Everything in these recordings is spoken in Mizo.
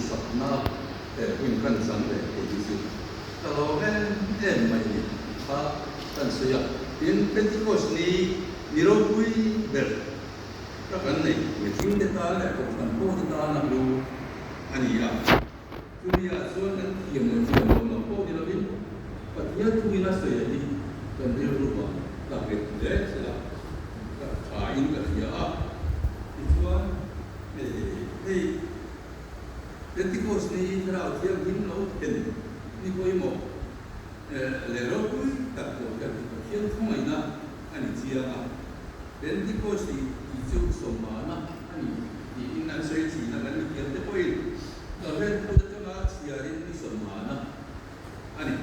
duhsakna he hun kan chang leh thei hi chu ka lawm em em mai a ni tih kha kan sawi a. Tin, Pentecost ni ni ropui ber ka kan nei mihringte tan leh kohhran pawhte tan a hlu a ni a. Chumi-ah chuan kan thiam leh thiam lo lam pawh ni lovin Pathian thuin a sawi a hi kan rilru-ah ka nghet hle thil a, ka thain ka hria a. Tichuan, hei Pentecost ni Thlarau Thianghlim lo thlen ni pawimawh leh ropui tak pawh hian hi Pathian khawngaihna a ni chiang a. Pentecost tih chu sawmhmahna a ni tiin an sawi thin a, kan mithiamte pawhin Kalhlen kut atanga chhiarin ni sawmhmahna a ni.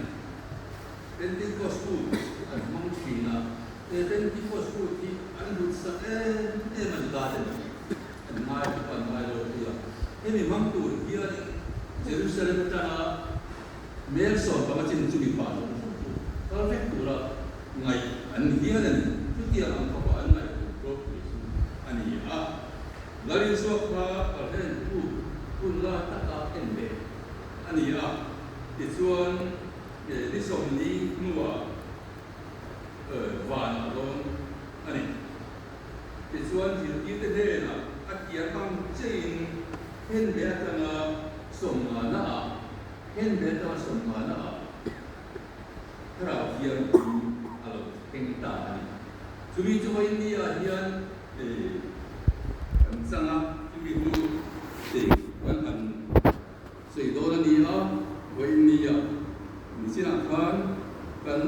Pentecost kut an hmang thin a, he Pentecost kut hi an hlut sak em em a ni ta ten an ngai khawp a, an ngai lo thei a. Hemi hmang tur hianin Jerusalem atanga mel 15 chin chu mipa zawng zawng chu kal vek tura ngaih an ni hial a ni. Chutiang ang khawpa an ngaih tur ropui chu a ni a. Lal Isua kha kalhlen kut hun lai taka en leh a ni a. Tichuan, ni 40 hnuah van a dawn a ni. Tichuan, zirtirte hnenah a tiam ang chein hen leh atanga 50-ah, hen leh atanga 50-ah Thlarau Thianghlim a lo thleng ta a ni. Chumi chu vawiin ni-ah hian kan chang a, chumi chu kan han sawi dawn a ni a, vawiin ni-ah nichinah khan kan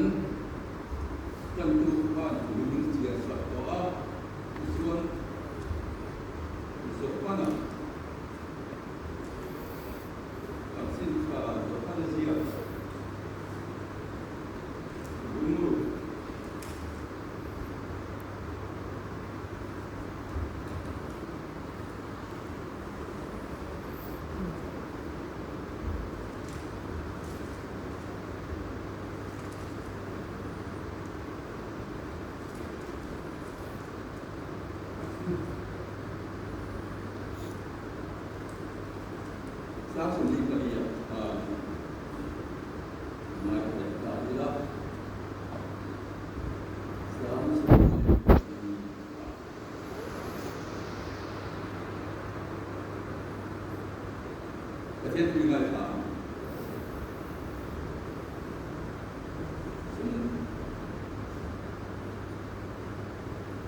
tantu khan thu min chhiar sak tawh a, tichuan Johana Chanchin tha Johana ziak Bungruk. Chang 24-ah khan ngaithla leh ta ila. Chang 24-ah. Pathian pui ngaithla ang.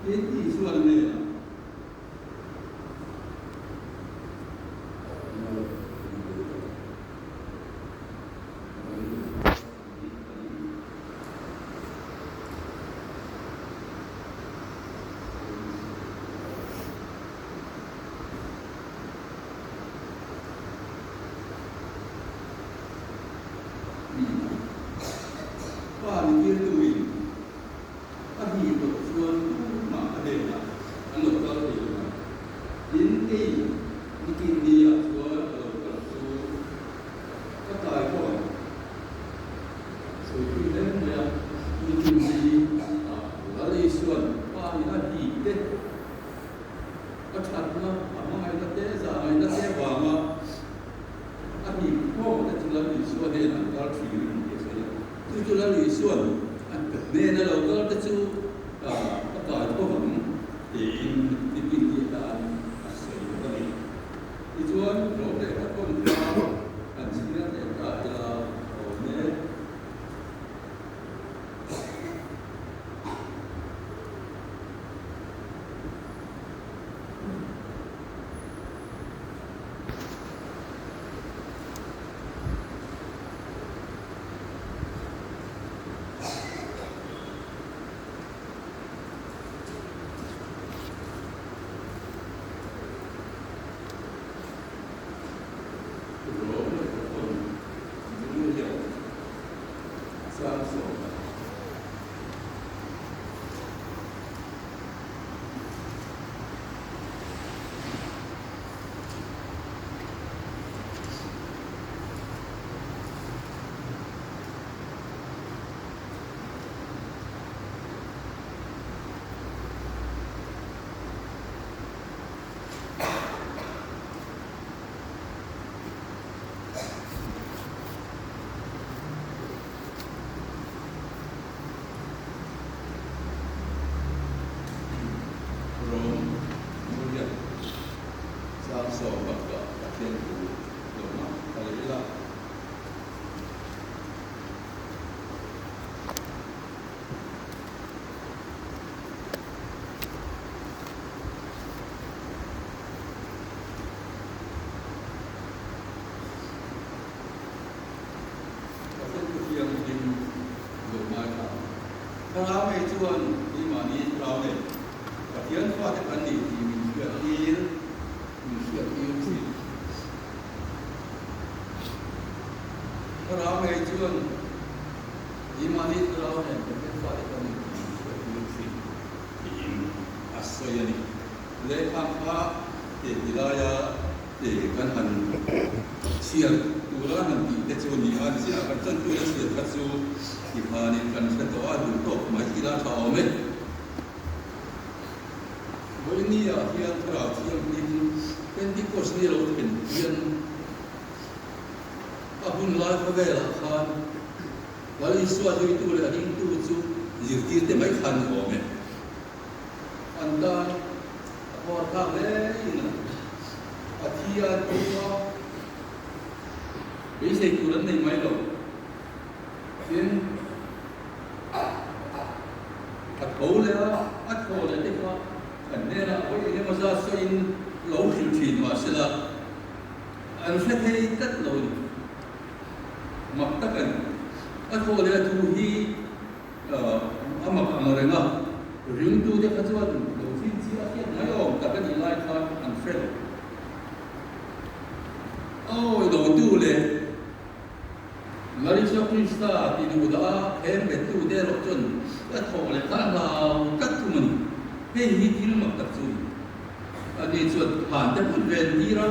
Tin, Isua hnenah. Pa ni tirtuin a hnih loh chuan tumah a hnenah an lo kal thei lo ang. Tin, kei nikin niah chuan a lo kal chu ka tai tawh ang. Sawi thui hle mai a, nikin ni ah Lal Isuan pa in a hnih te a thatna, a hmangaihna te, zahngaihna te vanga a hnih khawm te chu Lal Isua hnenah an kal thin a ni tih a sawi a. Chu chu Lal Isuan a. Thlarau ngei chuan keimahni thlarau nei Pathian fate kan ni tih min hriattir min hriattir thin. Thlarau ngei chuan keimahni thlarau nen Pathian fate kan ni tih min hriattir thin tiin a sawi a ni. Lehkha kha ti laia kan han chhiar tura han tih te chu a ni a, nichina kan tantuina chhiar kha chu ti khanin kan hre tawh a, duh tawk mai ila tha awm e. Vawinia hian Thlarau Thianghlim Pentecost ni lo thlen hian a hun lai khawvelah khan Lal Isua zuitu leh a ringtu chu zirtirte mai khan ni awm e. An tan a kawr thlak hle in a a thi a an tum a, beisei tur an nei mai lo. Tin, a tho leh a, a thaw leh te kha an hnenah vawi eng emaw zat sawiin lo hrilh thin mahsela an hre thei tlat lo a ni. Mak tak a ni. A thaw leh a thu hi A mak ang reng a, ringtute kha chuan lo chhinchhiah a hriat mai awm tak a nih lai khan an hre lo. Awi lo tu leh Lalisua Krista ti duh dah a khem bettute erawh chuan a thawh leh kha a hlau tlat thung a ni. Hei hi thil mak tak chu a ni. Ani chuan thlan te put ven tir a,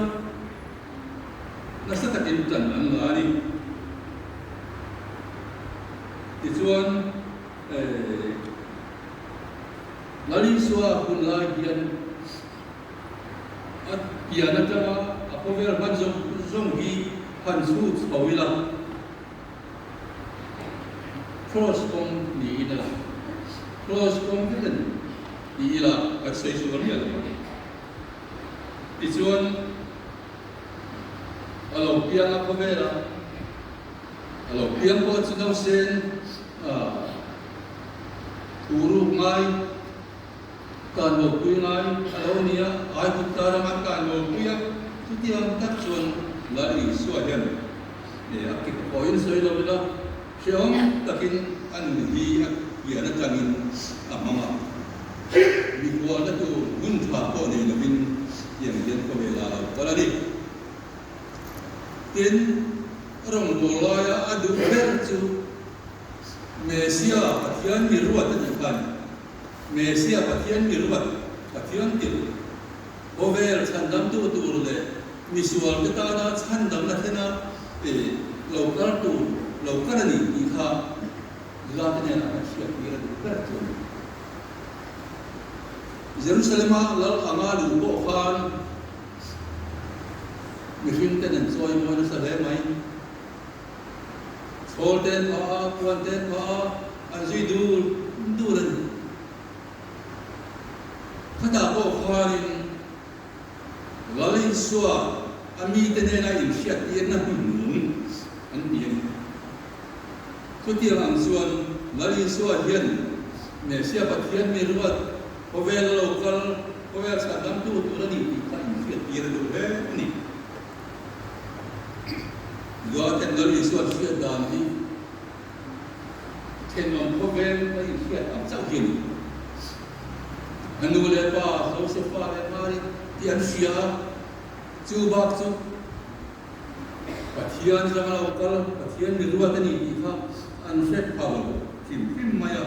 nasa takin tan an la a ni. Tichuan, Lal Isua hun lai hian a pian atanga a khawvel hman zawng zawng hi han chhut chho ila, Kraws kawng niin a lang. Kraws kawng vek a ni ti ila kan sawi sual miah lo ang. Tichuan, a lo piang a khawvelah. A lo piang pawh chu nausen thu ruk ngai, kanmawpui ngai a lo ni a, Aigupta rama kanmawpui a, chutiang tak chuan Lal Isua hian a kip pawhin sawi lo ila, hrehawm takin a nun hi a pian atangin a hmang a, mikhualna tur hun tha pawh nei lovin tiang hian khawvelah a lo kal a ni. Tin, rawngbâwl laia a duh ber chu Mesia, Pathian mi ruat a nih kha a ni. Mesia, Pathian mi ruat, Pathian tirh, khawvel chhandamtu tur leh misualte tana chhandamna thlena lo kal tur, lo kal a ni tih kha Nulate hnenah kan hriattir a duh ber chu a ni. Jerusalema lal anga luh pawh khan, Mihring ten an chawi mawi nasa hle mai. Chhawl te an phah a, puan te an phah a, an zui dur dur a ni. Khatah pawh khanin Lal Isua a mite nena inhriattirna hmun nung an ti a ni. Chutiang ang chuan Lal Isua hian Mesia Pathian mi ruat khawvel a lo kal Khawvel chhandamtu tur a ni tih kha inhriattir a duh hle a ni. Zuaten Lal Isua hriat dan hi thenawm khawvel a inhriat ang chauh hi a ni. A nu leh pa Josefa leh Mari tih an hria a, chu bak chu Pathian zanga lo kal, Pathian mi ruat a ni tih kha an hre pha lo hrim hrim mai a.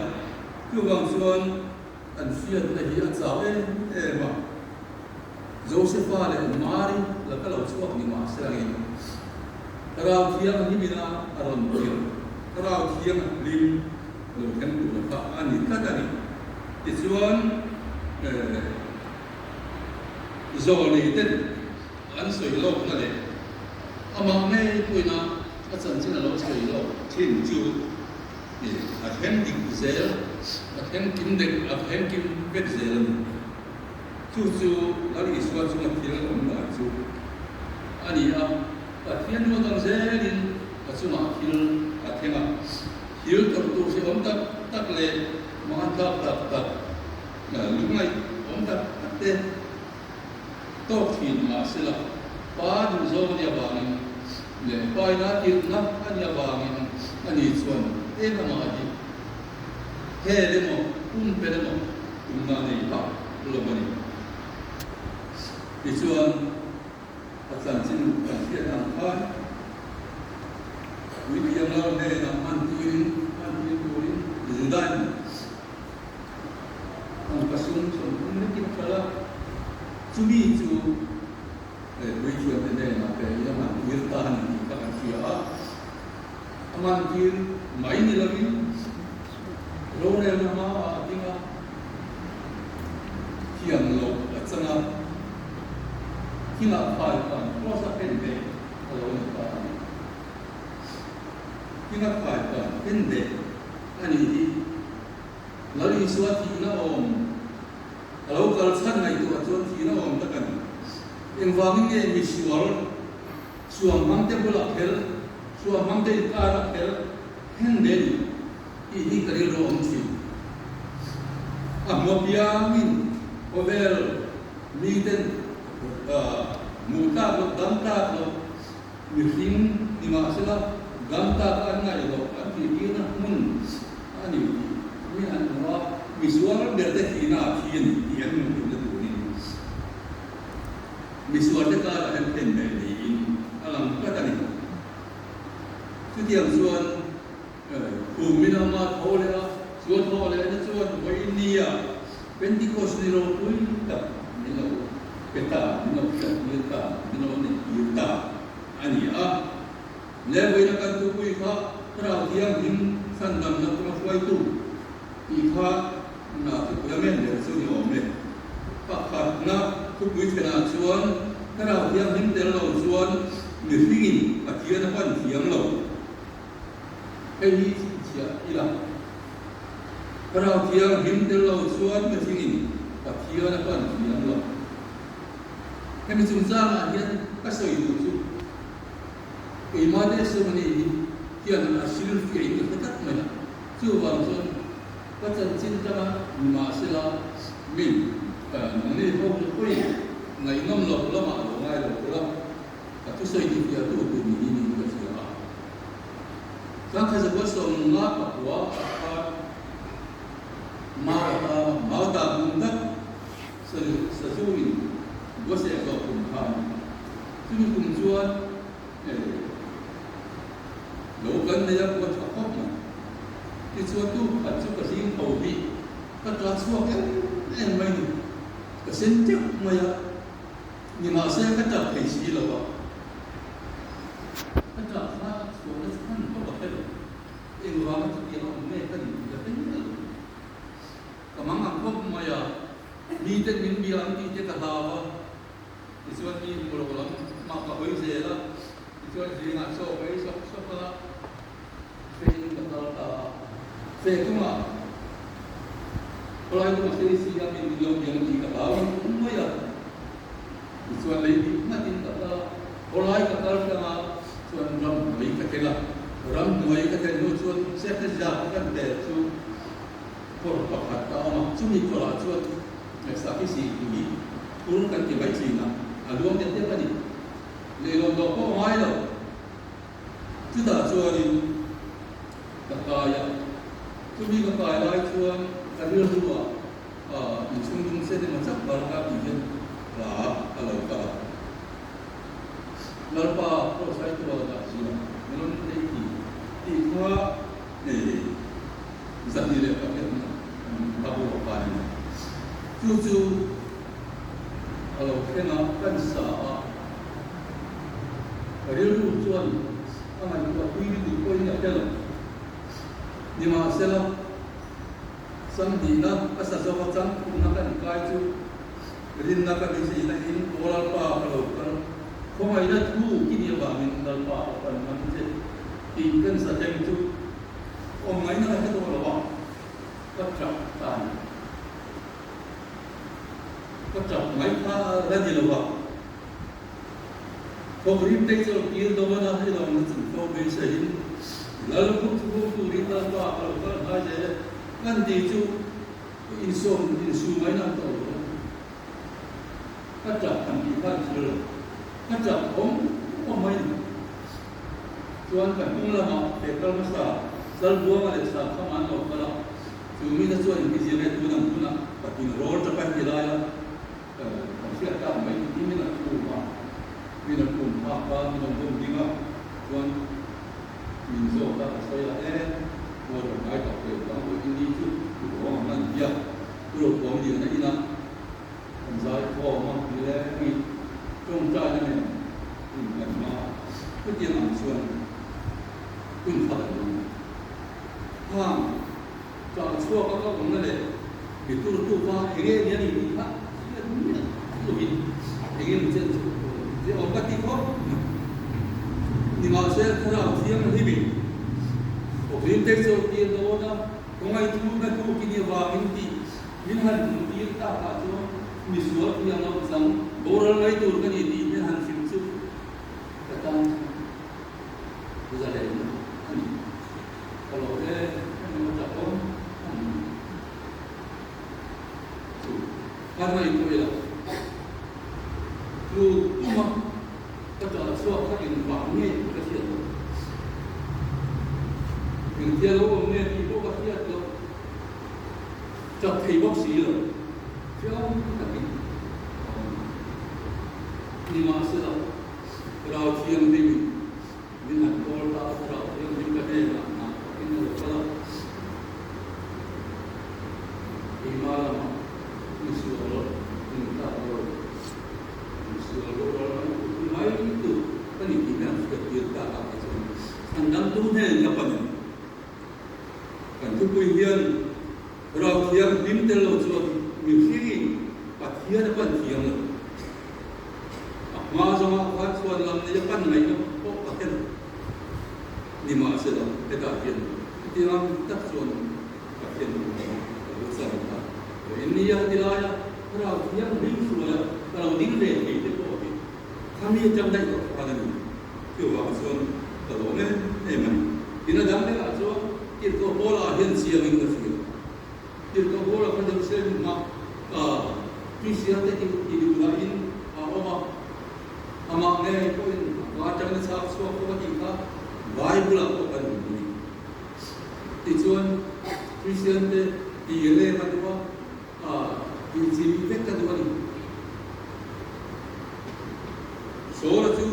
Chuvang chuan An hriatna hi a chau em em a, Josefa leh Mari laka lo chhuak ni mah se angin Thlarau Thianghlimin a a rawn tir, Thlarau Thianghlim lo thleng tur kha a ni tlat a ni. Tichuan, Zawlneiten an sawi lawkna leh amah ngei pawhin a chanchin a lo sawi lawk thin chu, A thleng dik zel, a thleng kim dek, a thleng kim vek zel a ni. Chu chu Lal Isua chunga thil awm dan chu a ni a, Pathian ruat ang zelin a chungah thil a thleng a, thil tawrh tur hrehawm tak tak leh hmanthlak tak tak, lungngaih awm tak tak te tawk thin mahsela Pa duhzawng a nih avangin leh Paina tirhna a nih avangin ani chuan eng amah hi Hel emaw, pumpelh emaw tumna a nei hauh lo a ni. Tichuan, a chanchin kan hriat ang khan Puithiam Lal hnenah hman tirin, hman tir turin Judain tangka sum 30 lekin a hralh a, chumi chu Puithiamte hnenah pe in a hman tir ta a ni tih kha kan hria a. A man tir mai ni lovin rorelna hmaah a ding a, thiam loh a chang a, thingah phai khan cross a phen ve a lo ni ta a ni. Thingah phai khan phen ve a nih hi Lal Isua thihna awm a lo kal chhan ngaihtuah chuan thihna awm tak a ni. Engvangin nge misual Suam hmangte bulah kher, suam hmangte inkarah kher hen ve ni tih hi ka rilru awm thin. A hmu apiangin khawvel miten hmuh tlak loh, dam tlak loh, mihring ni mahsela dam tlak an ngaih loh an tihtirna hmun a ni tih mi an hmu a, misual berte thihna a thi a ni tih an hmuh theihna turin. Misualte karah hian phen leh niin a lang tlat a ni. Chutiang chuan Khumin ama tho leh a, chu a thawh lehna chuan vawiin nia Pentecost ni ropui tak min lo pe ta, min lo hriattir ta, min lo neihtir ta a ni a. Le vawiin a kan tupui kha Thlarau Thianghlim chhandamna kawnga hruaitu tih kha na thupui a men ber chu ni awm e. Pakhatna thupui thenah chuan Thlarau Thianghlim tel lo chuan mihringin Pathian a pan thiam lo. Hei hi chhinchhiah ila. Thlarau Thianghlim tel lo chuan mihringin Pathian a pan thiam lo. Hemi chungchangah hian ka sawi duh chu keimah testimony hi hian a hrilhfiahin ka hre tlat mai a. Chuvang chuan ka chanchin tanga nimahsela min nangni ho chu pawi ngaihnawm loh lamah lo ngai lo ula, ka thusawi tifiahtu tur ni hi niin ka hria a. Sangkhazabual 50 pakua ah khan mau a tang a, mau ta bung tak sazu in buatsaih zawh kum kha a ni. Chumi kum chuan Lo kan nei a pawh tha khawp mai. Tichuan tu khat chu ka zing tho hi ka tla chhuak em em mai ni. Ka sen teuh mai a, nimahse ka tap thei si lo a. Ka tap kha chhuahna chhan pawh ka hre lo. Engvanga chutiang a awm nge ka nih tih ka hre miah lo. Ka mang ang khawp mai a, miten min bia ang tih te ka hlau a. Tichuan mi hmu lo lam mah ka hawi zel a, tichuan zingah chaw ka ei sawk sawk a, feiin ka kal ta a. Fe kawngah khawlai kawng a sei si a, min lo biang tih ka hlau ang mai a. Tichuan lei bik nghatin ka kal a, khawlai ka kal tlang a, chuan ramhnuai ka thleng a. Ramhnuai ka thlen hnu chuan Sehzia ka tel chu kawr pakhat a awm a, chumi kawrah chuan Sakhi tui Phur kan ti mai thin a, a luang deuh deuh a ni. Leilawn dawh pawh a ngai lo. Chutah chuanin ka kai a, chumi ka kai lai chuan ka rilru ah inchhung dung sen emaw chak bar ka tih hian hla a lo kal a. Lalpa pawh saitual dah zia min rawn ei tih tih kha 208 na a bu a kai a ni. Chu chu a lo thleng a, kan sa a, ka rilru chuan a ngaihtuah pui lutuk pawhin a hre lo. Nimahsela, Sanghihna ka sa zawk a, changthumna kan kai chu rinna ka beiseina in Aw Lalpa ka lo kal, khawngaihna thu ki nih avangin Lalpa ka pan ngam che tih kan sa thleng chu awm ngaihna ka hre tawh lo a, ka tap ta a ni. Ka tap mai kha la ni lo a, thawk rim te chu kir dawn a, hei lawng na chung fo beiseiin Lal phut phut turin Lalpa ka lo kal hnai zel e, kan ti chu insawm insu mai nan tawh lo a. Ka tap han tih khan thil lo, ka tap awm awm mai ni. Chuan ka hnung lamah he kal hmasa Lalbuanga leh Sakhama an lo kal a. Chu mite chuan engtizia nge tun ang hunah patling rawl tap a heti laia kan hriat tak mai tih min a khum a, min a khum phak a, min a bum ding a, chuan min zawt a, ka sawi a, e, motor ngai tak ve vang pawh in ni chu i awm ang an ti a, u Rothawmliana inah kan zai khawm a, nilengin tawngtaina nen in kan hma a, chutiang ang chuan hun khat a awm. Khang tah chhuak a ka awmna leh mi turtu kha enge ni a ni tih kha hriat miah lovin enge maw chen chu zia awm ka ti khawp mai. Nimahse thlarau thianghlimin Awhlim te chu tir dawn a, kawngaih thu na thu ki ni avangin tih min han hmuh tir takah chuan misual thiang lo chang boral mai tur ka ni tih min han hrilh chu ka tan chuan zalen a ni. Ka lo e, engemaw chakawm a ni chu ka ngaihtuah ila. Chu puma ka ṭah chhuak kha engvang nge tih ka hriat loh. Engtia lo awm nge tih pawh ka hriat loh. Chak thei bawk si lo. Chiang takin a awm. Nimahsela, Rau Thianghlimin Min han kawl ta a, thlarau thianghlim ka hnenah hna thawkin a lo kal a. Keimah lamah misual intlak lo, misual boral mai tur chu mai tur ka ni tih hian hriat tir tak ah kha chuan chhan dangtu hnen ka pan a ni. Kan thupui hian thlarau thianghlim tel lo chuan mihringin Pathian a pan thiam lo. A hma zawngah khan chhuan lam nei a pan ngaihna pawh ka hre lo. Nimahsela, hetah hian hetiang ang tak chuan Pathian duh awm a, ka lo chan ta. Vawiin nia ti laia thlarau thianghlim hruaia ka lo ding ve thei te pawh hi khami atang daih tawh khan a ni. Chuvang chuan ka lawm em em a ni. Tin a dang lehah chuan tirhkoh Paula hian chiangin ka hria. Tirhkoh Paula kha Jerusalem hma Kristian te ti duhdahin a awm a, amah ngei pawhin a hma atangin a chhak chhuak fo a tih kha Bible ah pawh kan hmu a ni. Tichuan Kristian te ti reng a duh a, tih chim vek a duh a ni. Saula chu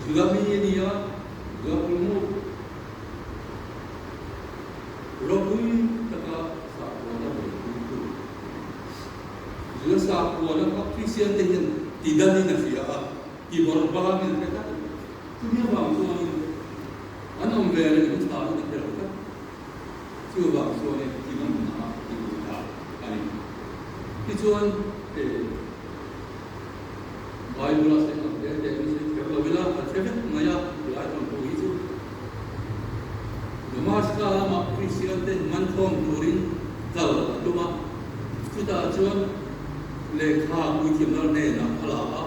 Juda mi a ni a, Juda pulmut. Ropui taka sakhuana buaipuitu Juda sakhuana kha Kristiante hian ti danin a hria a, ti bawrh bangin a hre tlat a. Chumi avang chuanin an awm ve reng in tha in a hre lo tlat. Chuvang chuanin ti ngam hna ti duh ta a ni. Tichuan Bible-a sawi ang te te in sawi kher lo ila, kan hre vek mai a, tilai thawnthu hi chu Damascus lama Kristian te man khawm turin kal a tum a, chutah chuan lehkha puithiam lal hnenah a la a,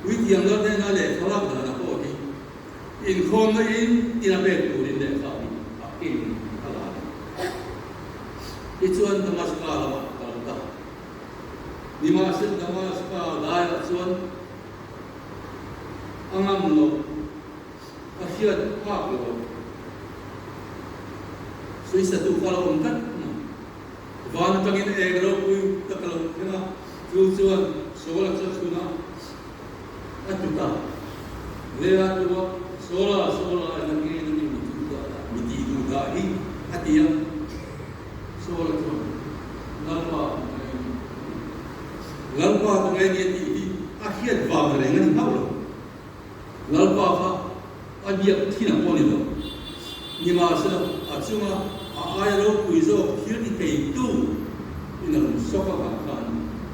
puithiam lal hnena lehkha lak dan a pawh hi inkhawmna in in a pek turin lehkha hi a ken a la a ni. Tichuan Damascus lamah a kal ta. Nimahsela Damaska laiah chuan a ngam lo, a hriat phak lo. Suisatu kha lo awm tlat mai. Van atangin eng ropui tak a lo thleng a, chu chuan Saula chu a chhun a, a tlu ta. Lea tua, Saula, Saula, eng nge na mi mi tih duh dah hi? a ti a. Saula chuan, Lalpa ka ngai a ni, a ti. Lalpa ka ngai a ni a tih hi a hriat vang reng a ni hauh lo. Lalpa kha a biak thin ang pawh a ni lo. Nimahsela, a chunga a aia ropui zawk thil ti theitu in a rawn sawk avang khan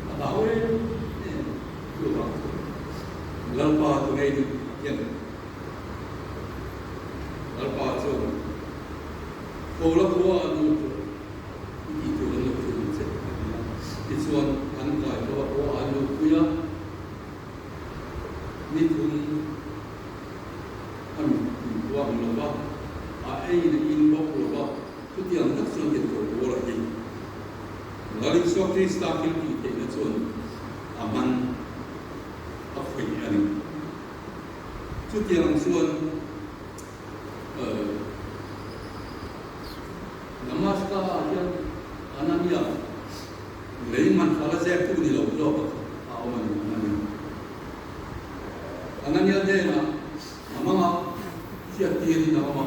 a hlau em em a. Chuvang chuan, Lalpa ka ngai a ni a ti a ni. Lalpa chuan, Tho la khua a nu chu i tih tur an lo thil ang che, a ti a. Tichuan, an kai tho a khua an luhpui a, ni thum a mit in khua ang lo va, a eiin a in bawk lo va, chutiang tak chuan tirhkoh Paula hi Lal Isua Krista thil tih theihna chuan a man a khawih a ni. Chutiang chuan Damascus. Damaska-ah hian Anania lei man fala zeptu ni lo zawk a awm a ni, Anania. Anania hnenah a hmanga hriattirin a awm a,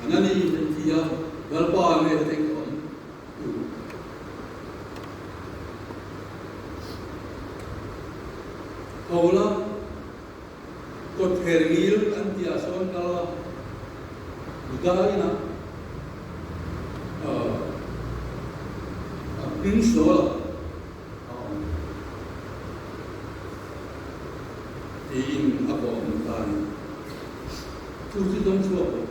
Anani hei ti a, Lalpa nge hei ka awm tur? Tho la, kawther ngil an tihah sawn kal a, Juda inah a hming Saul-a a awm tiin a kawh hmu ta a ni. Chu chu dawng chhuak lo.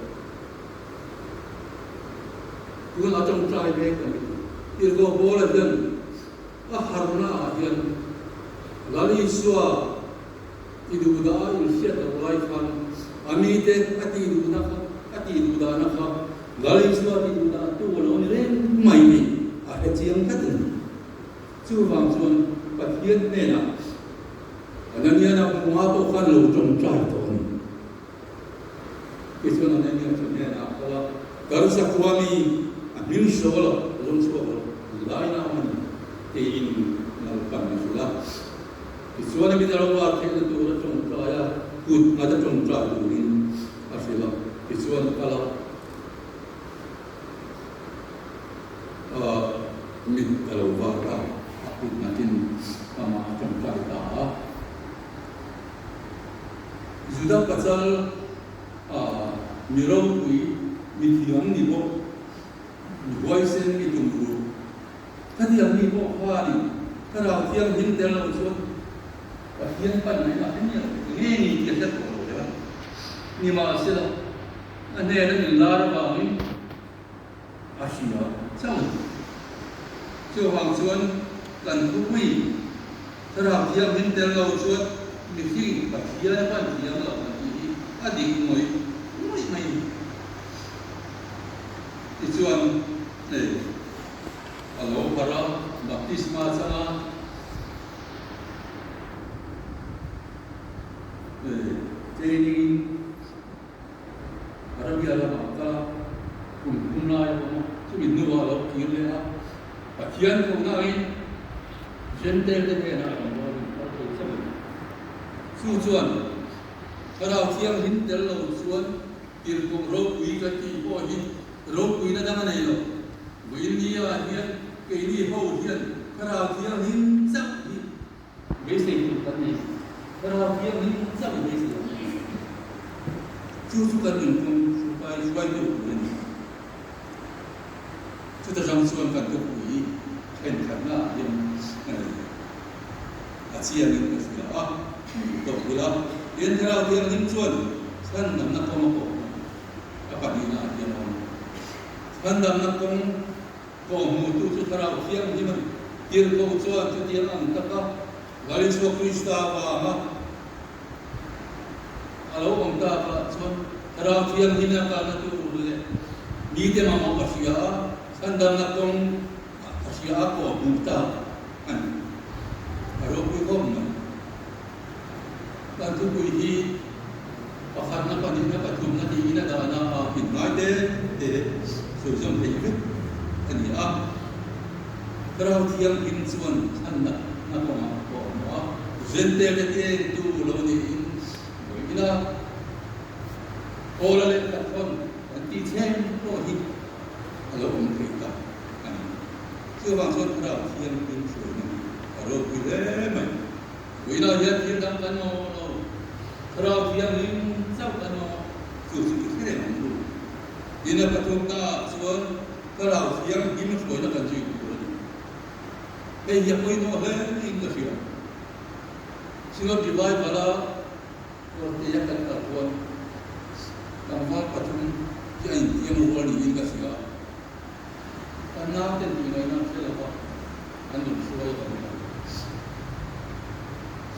Tun a tawngtai mek a ni. Tirhkoh Paula hian a harhna ah hian Lal Isua ti duh dah a inhriat loh lai khan a mite a tih duhna kha a tih duh dahna kha Lal Isua ti duh dah tu a lo ni reng mai tih a hre chiang tlat a ni. Chuvang chuan Pathian hnenah Ananiana hmunga pawh khan lo tawngtai tawh a ni. Tichuan Anania chu hnenah a kal a, Tarsa khua mi a hming Saul-a rawn chhuak rawh, laina awm a ni, tiin Lalpan a hrilh a. Tichuan a mit a lo var theihna tur a tawngtai a, kut nghat a tawngtai turin a hrilh a. Tichuan a kal a, a mit a lo var ta, a kut nghatin amah a tawngtai ta a. Juda pachal a mi ropui, mi thiam ni bawk, mi huaisen, mi tumruh. Khatiang mi pawh khanin Thlarau Thianghlim tel lo chuan Pathian pan mai lah hemi a lo nge ni tih a hre tawh lo leh a. Nimahsela, a hnena inlar avangin a hria chauh a ni. Chuvang chuan kan thupui Thlarau Thianghlim tel lo chuan mihring Pathian a pan thiam lo kan tih hi a dik ngawih ngawih mai a ni. Tichuan hei a lo harh a, baptisma changa hei training Arabia lamah kal a, kum thum lai a awm a, chumi hnuah a lo kir leh a, Pathian kohna angin Jentail te hnenah a rawn rual in kal thei chauh a ni. Chu chuan Thlarau Thianghlim tel lo chuan tirhkoh ropui kan tih pawh hi ropuina dang a nei lo. Vawiin nia hian keini ho hian Thlarau Thianghlim chauh hi Beisei tur kan nei. Thlarau Thianghlim chauh i beisei ang u. Chu chu kan nunphung hruai hruaitu tur a ni. Chuta tang chuan kan thupui thenkhatna ah hian a chiangin ka hria a, tawk ila. Tin, Thlarau Thianghlim chuan chhandamna kawng a kawh a pahnihna ah hian a awm. Chhandamna kawng Kawhhmuhtu chu Thlarau Thianghlim a ni. Tirhkoh chuan chutiang ang taka Lal Isua Krista vanga a lo awm takah chuan Thlarau Thianghlim a kalna tur leh mite mamawh a hria a, chhandamna kawng a hria a kawhhmuh tak a ni. A ropui khawp mai. Kan thupui hi pakhatna, pahnihna, pathumna tiin a dahna a hmin ngai te te sawi zawm theih vek a ni a. Thlarau Thianghlim chuan chhanna na kawngah pawh a hmu a, Jentail te tengtu lo niin sawi ila, Paula leh Pathawn kan tih thleng pawh hi a lo awm thei ta a ni. Chuvang chuan Thlarau Thianghlim hruaina hi a ropui hle mai. Puilah hian thil dang kan mamawh lo, Thlarau Thianghlim chauh kan mamawh, chu chu i hre reng ang u. Tin a pathumna ah chuan Thlarau Thianghlim hruaina kan zui tur a ni. Hei hi a pawimawh hle in ka hria. Synod Revival a Kawrtea kan kal chuan tlangval pathum hi a intiam rual niin ka hria. Kan nauten tih ngaihna an hre lo va, an rawn hruai a ni lo.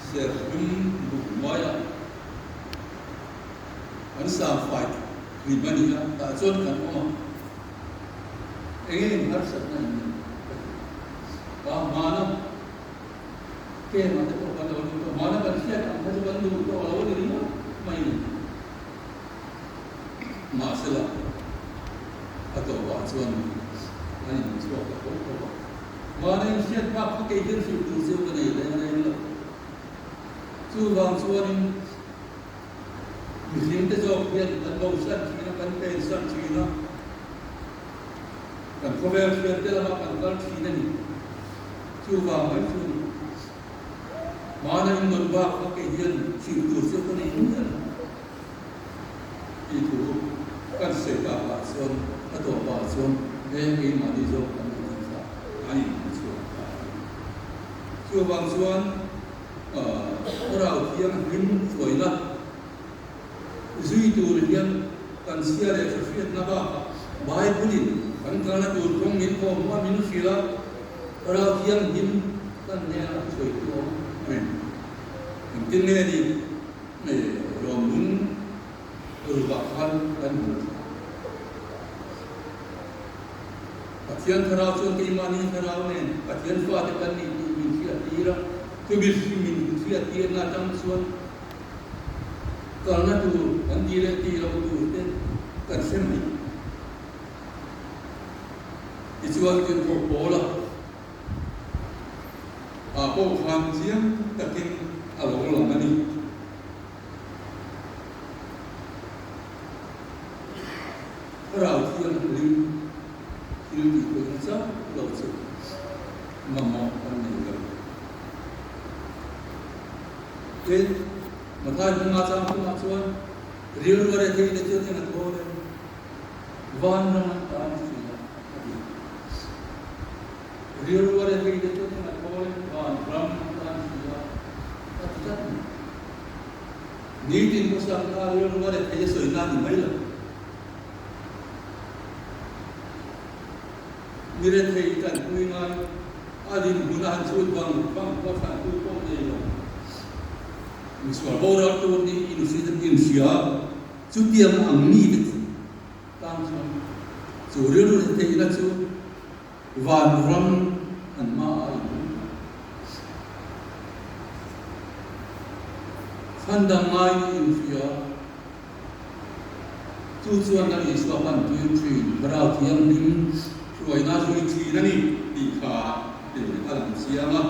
Serhlum buk hnuaiah kan sangfai hlim a ni a, tah chuan kan awm a, eng eng harsatna in nei ka ti. Ka hmana camp ah te pawh kan lo lut tawh, hmana kan hriat ang kha chu kan duh tawh lo a ni ringawt mai a ni. Mahsela a tawpah chuan. Mahni in hriat bak kha kei hian hrilh tur chu ka nei reng reng lo. Chuvang chuanin mihring te zawk hian kan bosan thin a, kan pensan thin a, kan khawvel hriat te lamah kan kal thin a ni. Chuvang mai chu ni. Mahni in nawt bak kha kei hian hrilh tur chu ka nei miah lo. Tih thu kan sawi tak ah chuan a tawp ah chuan he keimahni zawk kan ni tih kha an inhmu chhuak ta a ni. Chuvang chuan Thlarau Thianghlim hruaina zui tur hian kan chhia leh hre-hriatna bakah Bible-in kan kalna tur kawng min kawm a min hrilh a, Thlarau Thianghlim kan hnenah thusawi tu a awm a ni. Engtin nge ni? Lawmlung rukah khan kan hmu tha. Pathian Thlarau chuan keimahni Thlarau nen Pathian fate kan nih tih min hriat tir a, chumi min hriat tirna atang chuan kalna tur kan tih leh tih loh tur te kan hre mai. Tichuan Tirhkoh Paula ah pawh khan chiang takin a lo lang a ni. Thlarau Thianghlim thil tih theihna chauh lo chu mamawh kan nei lo. Tin, Mathai hmanga chang chungah chuan rilru a rethei te chuan eng a thawl em? Vanram an tan si a, a ti. Rilru a rethei te chuan eng a thawl em? Vanram an tan si a, a ti tlat mai. Nitin hmasakna rilru a rethei a sawi na ni mai lo. Mi rethei tanpui ngai a dinhmun a han chhut vang vang pawh thlantu pawh nei lo. Misual boral tur nih inhria Chutiang ang mite chu tan chuan chu rilru theihna chu vanram an hmaah a inhawng ta. Chhandam ngai nih inhria chu chuan Lal Isua pan tir thin, Thlarau Thianghlim hruaina zui thin a ni tih kha a lang chiang a.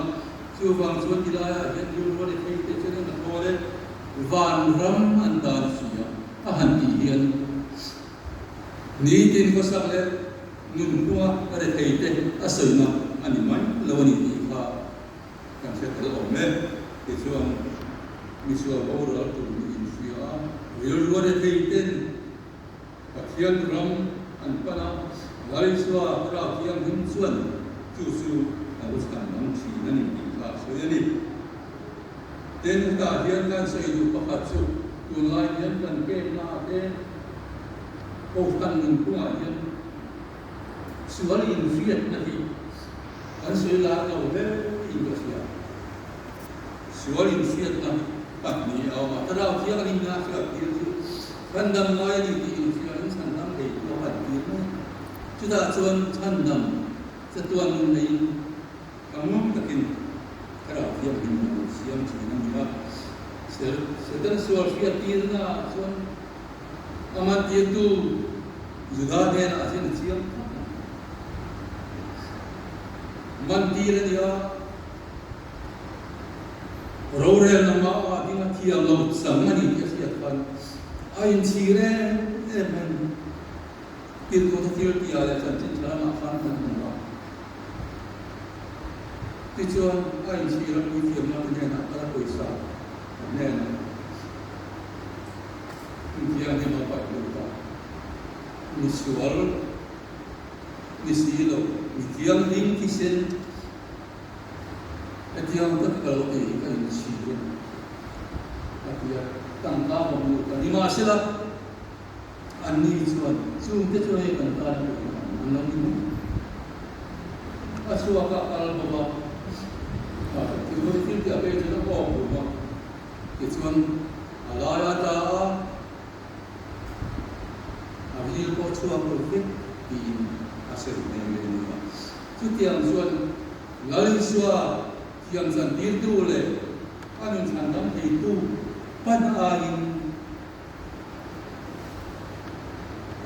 Chuvang chuan ti laiah hian rilru a ni thei te chuan a thawl e. Vanram an dan si a, a han tih hian nitin khawsak leh nunphunga rethei te a sawina a ni mai lo a ni tih kha kan hre tel awm e. Tichuan, misual boral tur nih inhria a, rilrua rethei ten Pathian ram an pan a, Lalisua Thlarau Thianghlim chuan chu chu a lo chhan dang thin a ni tih kha a sawi a ni. Tin, hetah hian kan sawi duh pakhat chu tunlai hian kan pekna ah te Kohhran nunphungah hian sual inhriatna hi kan sawi lar lo hle in ka hria. Sual inhriatna pahnih a awm a, Thlarau Thianghlimna a hriat tir chu chhandam ngai a ni tih inhriain chhandam thei tu a pan tir mai a. Chutah chuan chhandam chatuan nun neiin a ngawng takin Thlarau Thianghlimna lo siam thin a ni a. Satan sual hriat tirna ah chuan a man tirtu Juda hnenah hian a chiang khawp mai. Man tir a ni a. Rorelna hmaah ding a thiam lo chang a ni tih a hriat khan a inchhir em em mai a ni. Tirhkohna thil tia leh chanchin tha lamah khan kan hmu a. Tichuan a inchhir a puithiamna te hnenah kal a pawisa a hnenah inthianghlim a paih lut a. Misual ni si lo, mithianghlim thisen Hetiang tak ka lo tih hi ka inchhir a ni, a ti a, tangka awm lo ta. Nimahsela, anni chuan chungte chu hei kan tan a pawimawh ang an lo ni mai. A chhuak a kal bawk a, thil thil tih a pek chuan a awk rum a, tichuan a lai a tla a, a ril pawh chhuak lo vek tiin a sawi nghe nghe a ni a. Chutiang chuan Lal Isua thiamchan tirtu leh a nunchhan dam theitu pan aiin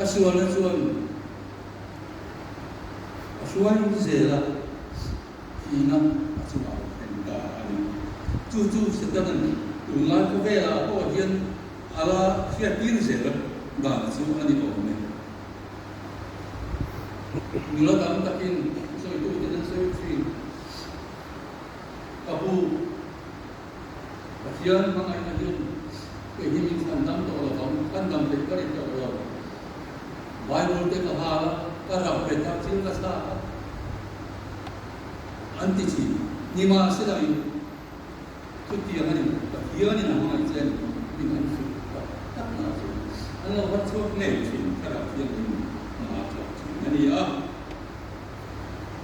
a sualna chuan a hruai zel a. Thihna a chungah a thleng ta a ni. Chu chu Setana'n tunlai khawvelah pawh hian a la hriattir zel dan chu a ni awm e. Nula tam takin sawituten an sawi thin. Ka pu, Pathian hmangaihna hian kei hi min chhan dam tawh lo vang, kan dam theih ka ri tawh lo. Bible te ka hal a, ka rap bet a, thil ka chhak a, an ti thin. Nimahsela in chutiang a ni lo, Pathianin a hmangaih che a ni min an hrilh tak tak na chu an lo har chhuak ngei thin, Thlarau Thianghlim hna a thawk thin a ni a.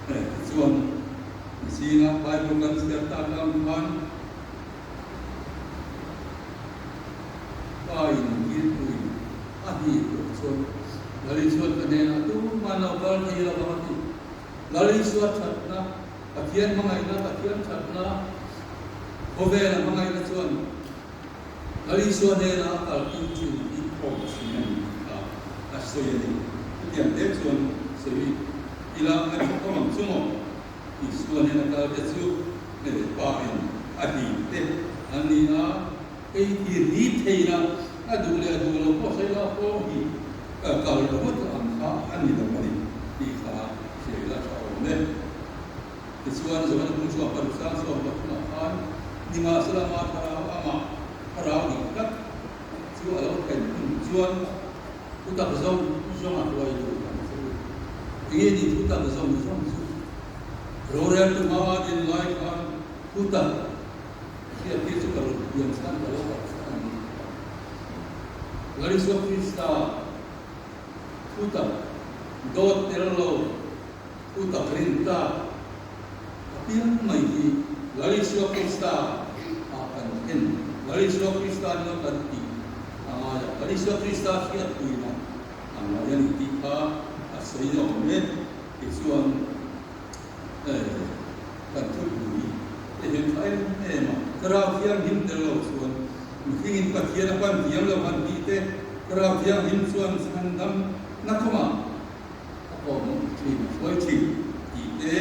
Tichuan, zinga Bible kan chhiar tak ang khan Pa in Kirpuiin a hnih tur chuan Lal Isua ka hnenah tumah lo kal thei lo vang a ti. Lal Isua thatna, Pathian hmangaihna, Pathian thatna, khawvela hmangaihna chuan Lal Isua hnenah a kaltir thin hi khawm thin a ni tih kha a sawi a ni. Chutiang te chuan sawi ila a tha khawm ang chu maw? Isua hnena kal te chu Pa in a hlim te an ni a, ei hi ri thei la, a duh leh a duh lo pawh sawi la pawh hi kal ringawt ang kha a ni lo a ni tih kha hriat ila tha awm e. Tichuan, Johana hmung chhuak paruk sang chhuak pathumah khan nimahsela ama thlarau amah thlarau dik tak chu a lo thlen hun chuan thutak zawng zawng a hruai lut ang che u. Enge ni thutak zawng zawng chu? Rorel tuma a din lai khan thutak hriat tir chu ka rawn pian chhan ka lo kalh chhan a ni tih kha. Lal Isua Krista thutak dawt tel lo Thutak rin tlak a piang mai hi Lal Isua Krista ah kan thlen. Lal Isua Krista nia kan tih a ngai a, Lal Isua Krista hriatpuina a ngai a ni tih kha a sawi awm e. Tichuan kan thupui te hian tha em em a, Thlarau Thianghlim tel lo chuan mihringin Pathian a pan thiam lo han tih te, Thlarau Thianghlim chuan chhandam na kawngah A kawm thin a hruai thin tih te,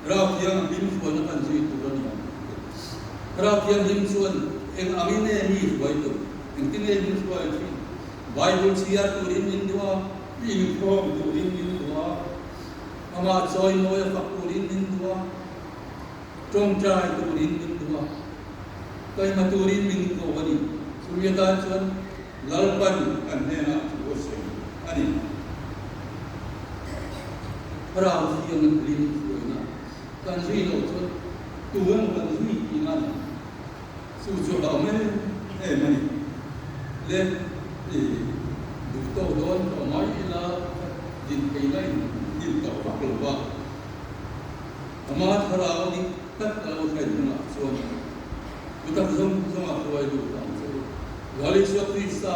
Rau Thianghlim hruaina kan zui tur a ni ang tih te. Rau Thianghlim chuan eng angin nge mi hruai tur, engtin nge min hruai thin? Bible chhiar turin min duh a, inkhawm turin min duh a, amah chawimawi a fak turin min duh a, tawngtai turin min duh a, taima turin min ko a ni. Chumi atan chuan Lalpan kan hnenah thu a sawi a ni. Thlarau Thianghlim hruaina kan zui loh chuan tu emaw kan zui tihna a ni. Chu chu a awm em em a ni. Le i duh tawk dawn tawh mai ila ka din theihna in din tawh vak lo va. Ama thlarau dik tak a lo thlen hunah chuan Thutak zawng zawng a hruai lut ang che u. Lal Isua Krista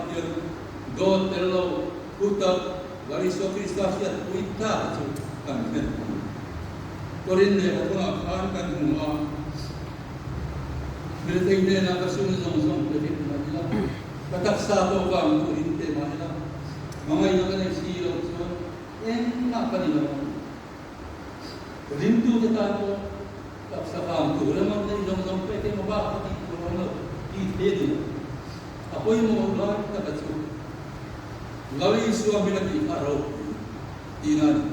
hian dawt tel lo thutak Lal Isua Krista hriatpui tlak chu kan thlen ang. Korin lehkha thawngah khan kan hmu a, Militei hnenah ka sum zawng zawng pe vek mah ila, ka taksa pawh vang turin pe mah ila, hmangaihna ka nei si loh chuan engmah ka ni lo ang. Ringtute tan pawh taksa vang tur emaw nei zawng zawng pek emaw bak kha tih tur a awm lo tih thei a ni lo. A pawimawh lai taka chu Lal Isua hming a tih kha a ropui tihna a ni.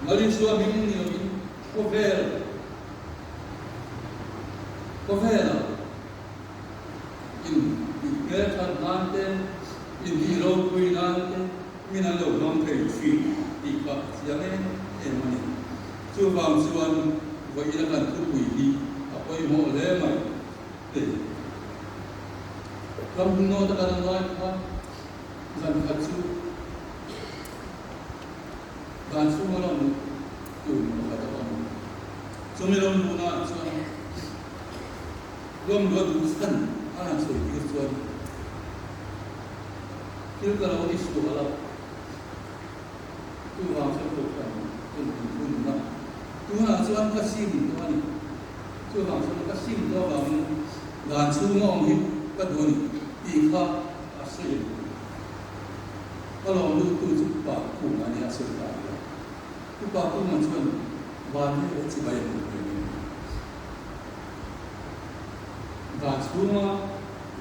Lal Isua hming ni loin khawvel khawvelah in tih hmelthat nan te, in tih ropui nan te, Min an lo hmang thei thin tih kha a chiang em em a ni. Chuvang chuan vawiina kan thupui hi a pawimawh hle mai te. Ram hmun nawta kan ang lai kha zan khat chu dan chhunga ram tur pakhat a awm. Chumi ram luhnaah chuan ram luah duh chhan a han sawi tir chuan Thil ka lo ti sual a, chuvang chuan kohhran chuan min thunun a, tunah chuan ka sim tawh a ni. Chuvang chuan ka sim tawh avangin dan chhunga awm hi ka duh a ni tih kha a sawi a ni. Ka lawm luttu chu Pa Kuma a nia, a sawi ta a nia. Chu Pa Kuma chuan. Van hi a chibai a hmuh thei mai. Van chhunga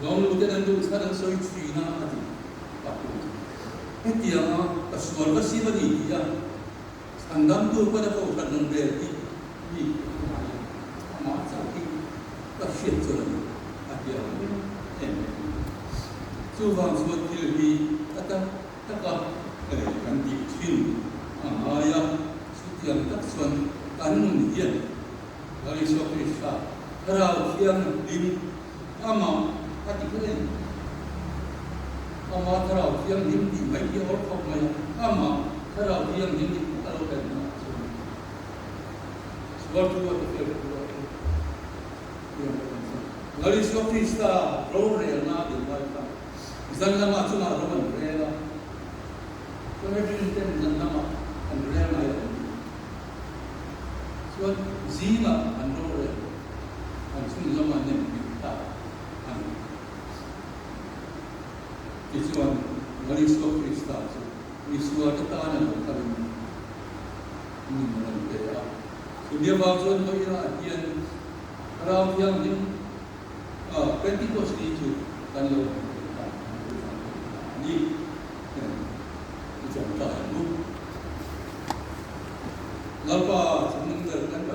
lawmluten an duh chhan an sawi thin a, a ti tak tu chu. Hetianga ka sual ka sim a ni tih a chhandamtu pawn a kohhran rawn rel tih mi tunah hian amah chauh hi ka hriat chuan a ni, a ti ang em em mai a ni. Chuvang chuan thil hi a tak taka kan tih thin a ngai a, chutiang tak chuan kan nun hian Lal Isua Krista Thlarau Thianghlim amah a ti kher a ni. Amah Thlarau Thianghlim tih mai hi a awr khawp mai a, amah Thlarau Thianghlim dik tak a lo pen hunah chuan sual thu a ti fel thu a thiam lo ang chuan Lal Isua Krista rorelna a din lai khan Zan lamah chungah ro an rel a, Sanhedrin ten zan lamah an rel ngai lo an ti. Chuan zingah an ro rel, an chhun lamah nem bik ta a ni. Tichuan, Lal Isua Krista chu misualte tan a lo kalin nun a rawn pe a. Chumi avang chuan vawiinah hian Thlarau Thianghlim, Pentecost ni chu kan lo hmu thei ta, kan lo hmu thei ta a ni. I chawngtai ang u. Lalpa, chungnung ber kan.